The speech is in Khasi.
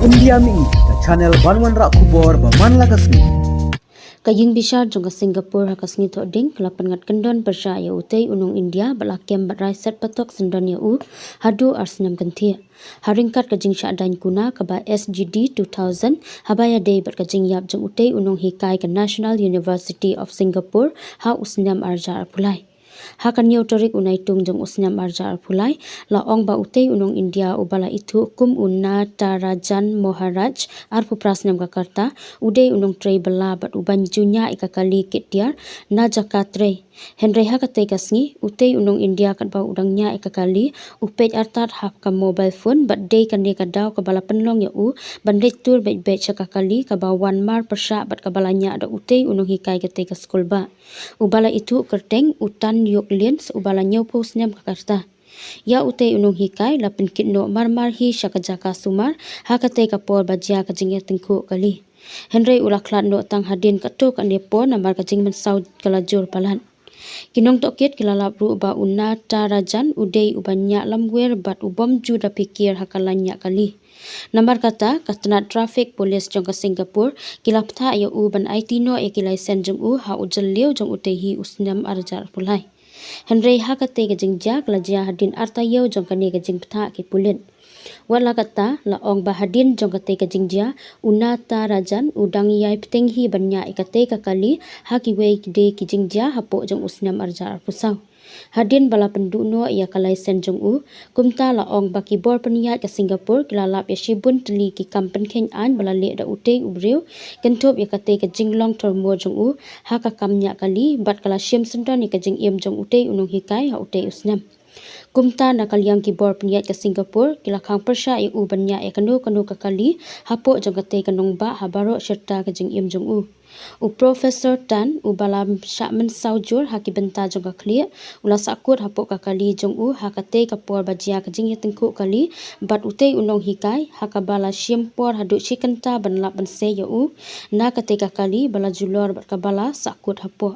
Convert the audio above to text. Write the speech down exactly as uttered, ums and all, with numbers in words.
India Mih, ka channel ban wanrah khubor ba man la ka sngi. Ka ïing bishar jong ka Singapore ha ka sngi Thohdieng ka la pynngat kyndon pyrshah ïa utei u nong India ba la kem bad rai set patok syndon ïa u haduh ar snem kynthih. Ha ryngkat ka jingshah daiñ kuna kaba S G D two thousand, haba ïadei bad ka jingïap jong utei u nonghikai ka National University of Singapore ha u snem arhajar arphew lai. Ha ka hynñiew tarik u Naitung jong u snem arhajar arphew lai, la ong ba utei u nong India uba la ithuh kum u Natarajan Moharaj, arphew phra snem ka rta, u dei u nongtrei bylla bad uban ju ñiah ïa ka kali kit tiar na jaka trei. Hynrei ha katei ka sngi, utei u nong India katba u dang ñiah ïa ka kali, u peit artat ha ka mobile phone bad dei kane ka daw kaba la pynlong ïa u ban leit tur beit beit sha ka kali kaba wan mar pyrshah bad kaba la ñiah da utei u nonghikai katei ka skul bah, uba la ithuh kyrteng u Tan Yuk Lin, uba la hynñiewphew snem ka rta. Ïa utei u nonghikai la pynkit noh marmar hi sha ka jaka sumar ha katei ka por ba jia ka jingïatyngkhuh kali. Hynrei u la khlad noh tang hadien katto katne por namar ka jingmynsaw ka la jur palat. Ki nongtohkit ki la lap ruh ba u Natarajan u dei uba ñiah lamwir bad u bym ju da phikir ha ka lain ñiah kali. Namar kata, ka tnat traffic police jong ka Singapore ki la bthah ïa u ban aiti noh ïa ki laisen jong u ha u jylliew jong utei hi u snem arhajar arphew lai. Hynrei ha katei ka jingjia ka la jia hadien ar taïew jong kane ka jingbthah ki pulit. Wat la katta, la ong ba hadien jong katei ka jingjia, u Natarajan u dang ïai bteng hi ban ñiah ïa katei ka kali ha kiwei de ki jingjia hapoh jong u snem arhajar arphew saw. Hadien ba la pynduh noh ïa ka laisen jong u, kumta la ong ba ki bor pynïaid ka Singapore ki la lap ïa shibun tylli ki kam pynkheiñ aiñ ba la leh da utei u briew, kynthup ïa katei ka jinglong thurmur jong u ha ka kam ñiah kali bad ka la shim syndon ïa ka jingim jong utei u nonghikai ha utei u snem. Kumta na ka liang ki bor pynïaid ka Singapore ki la khang pyrshah ïa u ban ñiah ïa kano kano ka kali hapoh jong katei ka nongbah ha baroh shi rta ka jingim jong u. U Professor Tan, uba la shah mynsaw jur ha ki bynta jong ka khlieh, u la sahkut hapoh ka kali jong u ha katei ka por ba jia ka jingïatyngkhuh kali bad utei u nonghikai, ha kaba la shim por haduh shi kynta ban lap ban sei ïa u na katei ka kali ba la julor bad kaba la sahkut hapoh.